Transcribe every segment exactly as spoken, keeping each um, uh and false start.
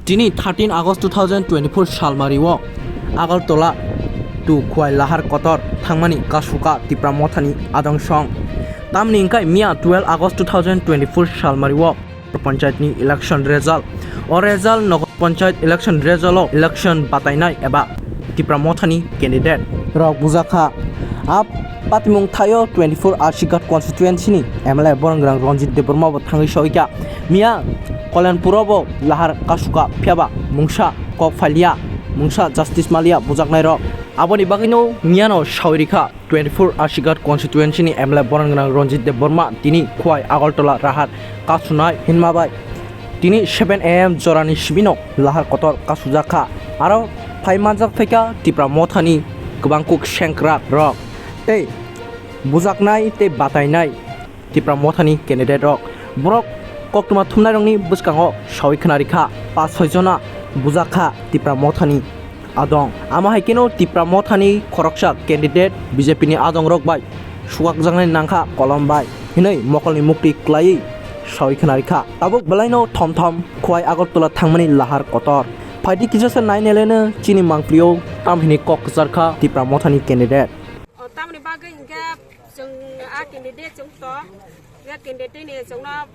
Tini thirteen August two thousand twenty-four salmari o Agartala to Khowai Lahar Kotor thangmani kasuka Tipra Mothani adong song. Tamni hwnkhe miya twelve August two thousand twenty-four salmari o Panchayat ni election result. O result Nagar Panchayat election result o election batainai eba Tipra Mothani candidate rok bujakha. A patimung thaio twenty-four Arsighat constituency ni M L A Borongrang Ranjit Debbarma bo thangwi soikha. Miya Kalyanpur o bo lahar kasuka phiyaba mungsa kok phailiya, mungsa justice maliya bujaknai rok. Aboni bagwino miyano sawi rikha. Twenty-four Arsighat constituency ni M L A boron gwnang Ranjit Debbarma tini Khowai Agartala Lahar kasunai hinma bai tini seven A M jorani sibino Lahar Kotor kasujakha. Aro phai manjak phaikha Tipra Mothani kwbangkuk sengkrak rok tei bujaknai tei batainai Tipra Mothani candidate rok. Borok koktwma thumnairokni bwskango sawi khwnarikha, pas soi jona bujakha Tipra Mothani adong. Amo hai kheno Tipra Mothani khoroksa candidate B J P ni adongrok bai suwakjaknai nangkha kolom bai hinwi mokolni mukti kwlaiwi sawi khwnarikha. Tabuk belaino thom thom Khowai Agartala thangmani Lahar Kotor. Phaidi kisa se nai neleno chini mangprio tam hini kok kwcharkha Tipra Mothani candidate. O tamni bagwi hwnkhe chwng a candidate chwng to, hwnkhe candidate ni chwngno,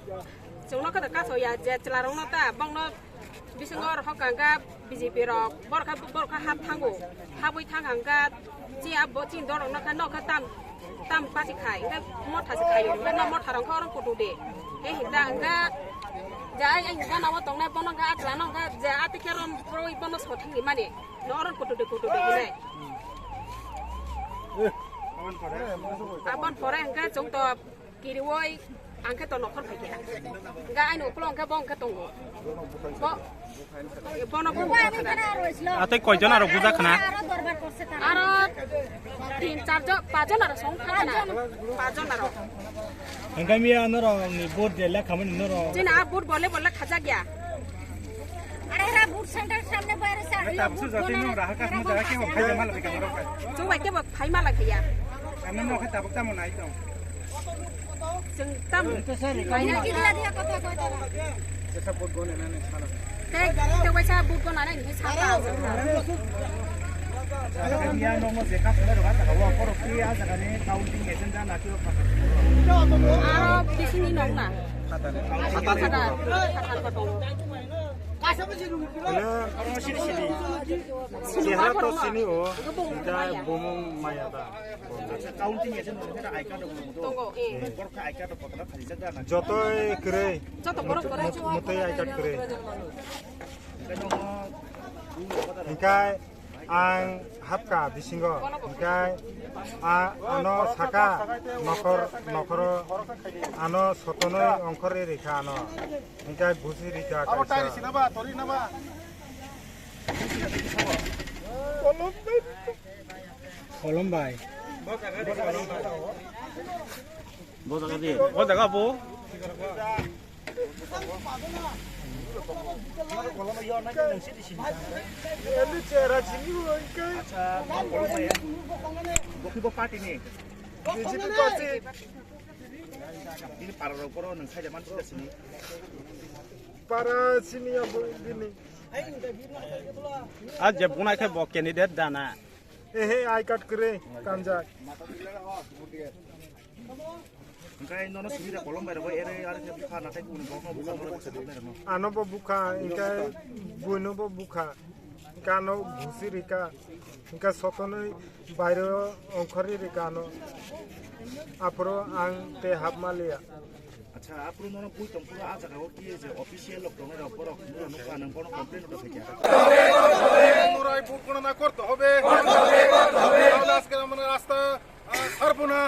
chwngno khe kaso ya je chwla rokno ta bongno bisingo rok hokha hwnkhe B J P rok borok khe, borok khe hap thango, habwi thang hwnkhe chi abo chini dol rokno khe nokha tam, tam party khai hwnkhe motha se khaio, hwnkhe no motha rok khe orom kutu de, he hinda hwnkhe je ai, ai gana o tongnai bono hwnkhe a chwla no hwnkhe je a tikhe rom rwi bono so thangni mani. No oron kutu de kutu de hinai. Abon pore hwnkhe chwng to kiriwoi ang khe to nokhor phai khe. Hwnkhe aini uklo hwnkhe bo hwnkhe tongo. Bo, bono bo. Atei koijon aro buja khna? Aro tin char jon, pas jon aro song khna. Pas jon aro. Hwnkhe miya norok ni vote de lekha mani norok. Chini a vote bole bole khajak ya. Are ra vote center samne baire sa. Tabsu jati nung raha ka mo jaga ke mo phai ma lagi kamaro. Chwng bai ke bo phai ma lagi ya. Ano mo khe tabuk tamo nai tong. Chwng tam. Kaya gila dia kotha kotha. Jesa vote gone na ne sala. Te, te waisa vote gone na ne sala. Miya no mo je ka sala ro ka ta wa koro ki a jaga ni counting agent ja na ki ro ka. Aro bisini nong na. Khata ne. Khata ne. Khata ne. Chehra to sini o, da bumung maya da. Counting agent no khe I card rok tongo, eh. Borok khe I card rok kotorma khalijak da na. Jotoi kwrwi. Joto borok kwrwi. Mut-, mutwi I card kwrwi. Hingkai ang hapka bisingo. Hingkai a-, ano saka nokor, nokoro ano sotonoi ongkhorwi rikha ano. Hingkai busi rikha kaisa. Kolom bai. Bo jaga di. Bo jaga bo. Acha, bo kolom bai. Bo ki bo party ni. B J P party. Ini para rok boro nang sai jaman sida sini. Para sini ya bo bini. A je bunai khe bo candidate dana. Ehe, I card kwrwi kanjak. Hingkai nono sumida kolom bai rw ere are khe bukha nathai kunu bokno bukha mora bukha nathai rw. Ano bo bukha, hingkai buino bo bukha. Hingkai ano busi rika. Hingkai sotonoi bairo ongkhorwi rika ano. Aphuru ang tei hapma liya. Acha, aphuru nono bui tong phuru a jaga o ki je official rok tongnai rok borok nukha nang bono complain rok khaikha. Murai vote গণনা করতে হবে। তাহলে আজকে আমরা রাস্তা, আহ, ছাড়বো না।